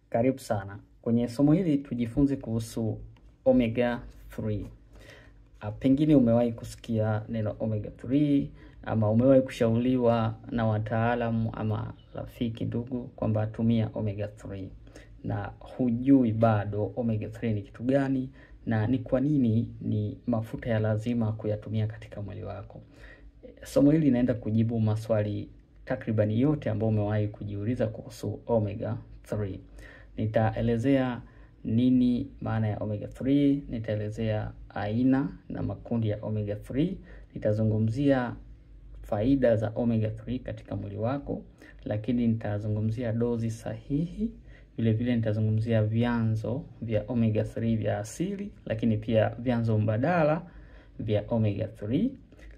Karibu sana. Kwenye somo hili tujifunze kuhusu omega 3. Pengine umewahi kusikia neno omega 3 ama umewahi kushauriwa na wataalamu ama rafiki ndugu kwamba tumia omega 3, na hujui bado omega 3 ni kitu gani na ni kwa nini ni mafuta ya lazima kuyatumia katika mwili wako. Somo hili linaenda kujibu maswali takribani yote ambayo umewahi kujiuliza kuhusu omega 3. Nitaelezea nini maana ya omega 3, nitaelezea aina na makundi ya omega 3, nitazungumzia faida za omega 3 katika mwili wako, lakini nitazungumzia dozi sahihi, vile vile nitazungumzia vyanzo vya omega 3 vya asili, lakini pia vyanzo mbadala vya omega 3,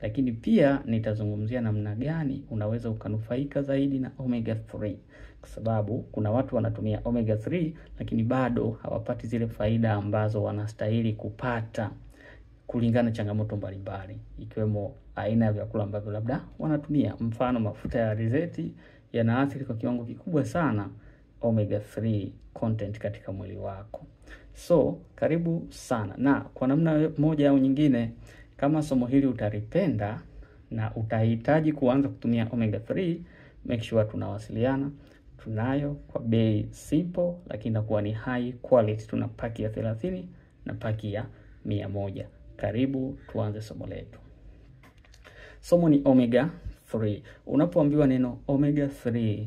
lakini pia nitazungumzia namna gani unaweza ukanufaika zaidi na omega 3, kwa sababu kuna watu wanatumia omega 3 lakini bado hawapati zile faida ambazo wanastahili kupata kulingana na changamoto mbalimbali, ikiwemo aina ya vyakula ambavyo labda wanatumia. Mfano, mafuta ya alizeti yanaathiri kwa kiwango kikubwa sana omega 3 content katika mwili wako. So, karibu sana. Na kwa namna moja au nyingine, kama somo hili utalipenda na utahitaji kuanza kutumia omega 3, make sure tunawasiliana. Tunayo kwa bei simple, lakini inakuwa ni high quality. Tuna paki ya 30 na paki ya 100. Karibu tuanze somo letu. Somo ni omega 3. Unapoambiwa neno omega 3,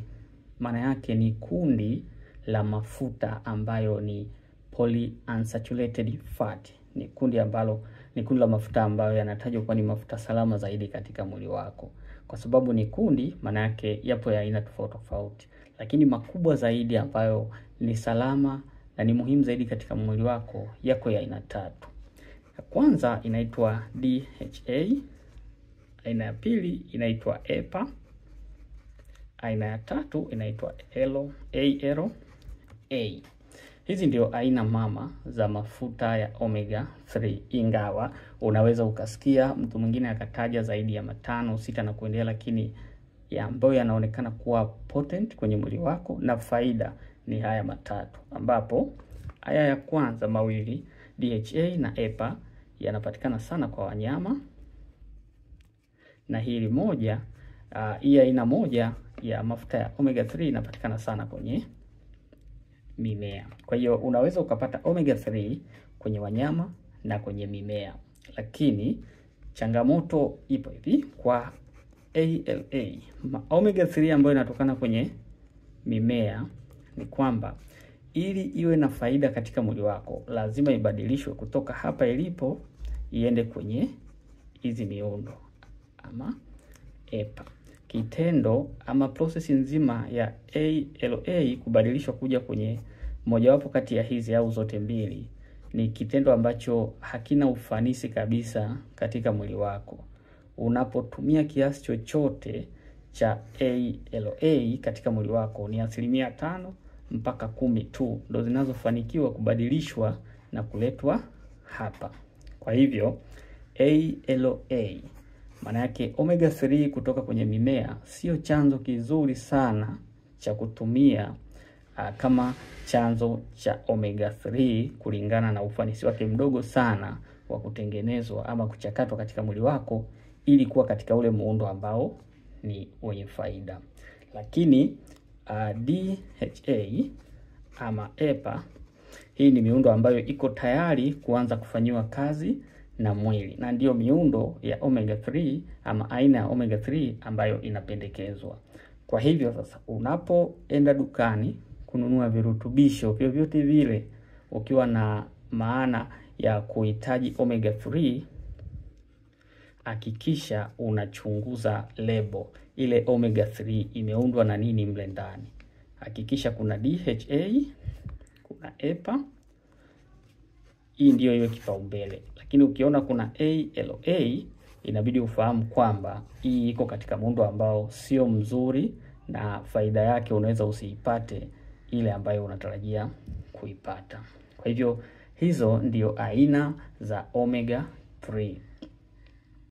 maana yake ni kundi la mafuta ambayo ni polyunsaturated fat. Ni kundi ambalo ni kundi la mafuta ambayo yanatajwa kuwa ni mafuta salama zaidi katika mwili wako. Kwa sababu ni kundi, maana yake yapo ya aina tofauti tofauti, lakini makubwa zaidi ambayo ni salama na ni muhimu zaidi katika mwili wako yako ya aina tatu. Ya kwanza inaitwa DHA, aina ya pili inaitwa EPA, aina ya tatu inaitwa ALA. Hizi ndio aina mama za mafuta ya omega 3, ingawa unaweza ukasikia mtu mwingine akataja zaidi ya 5, 6 na kuendelea, lakini ya ambayo yanaonekana kuwa potent kwenye mwili wako na faida ni haya matatu, ambapo haya ya kwanza mawili DHA na EPA yanapatikana sana kwa wanyama, na hili moja, hii aina moja ya mafuta ya omega 3 inapatikana sana kwenye mimea. Kwa hiyo unaweza ukapata omega 3 kwenye wanyama na kwenye mimea, lakini changamoto ipo hivi kwa ALA. Omega 3 ambayo inatokana kwenye mimea ni kwamba ili iwe na faida katika mwili wako lazima ibadilishwe kutoka hapa ilipo iende kwenye hizi miundo ama EPA. Kitendo ama process nzima ya ALA kubadilishwa kuja kwenye mojawapo kati ya hizi au zote mbili ni kitendo ambacho hakina ufanisi kabisa katika mwili wako. Unapotumia kiasi chochote cha ALA katika mwili wako ni 5% mpaka 10% tu ndo zinazofanikiwa kubadilishwa na kuletwa hapa. Kwa hivyo ALA maana yake omega 3 kutoka kwenye mimea sio chanzo kizuri sana cha kutumia kama chanzo cha omega 3 kulingana na ufanisi wake mdogo sana wa kutengenezwa ama kuchakatwa katika mwili wako ili kuwa katika ule muundo ambao ni wenye faida. Lakini DHA ama EPA, hii ni miundo ambayo iko tayari kuanza kufanyiwa kazi na mwili, na ndiyo miundo ya omega 3 ama aina ya omega 3 ambayo inapendekezwa. Kwa hivyo sasa, unapoenda dukani kununua virutubisho vyovyote vile ukiwa na maana ya kuhitaji omega 3, hakikisha unachunguza lebo ile omega 3 imeundwa na nini mle ndani. Hakikisha kuna DHA, kuna EPA, hii ndiyo iwe kipaumbele. Lakini ukiona kuna ALA inabidi ufahamu kwamba hii iko katika muundo ambao sio mzuri na faida yake unaweza usiipate ile ambayo unatarajia kuipata. Kwa hivyo hizo ndio aina za omega 3.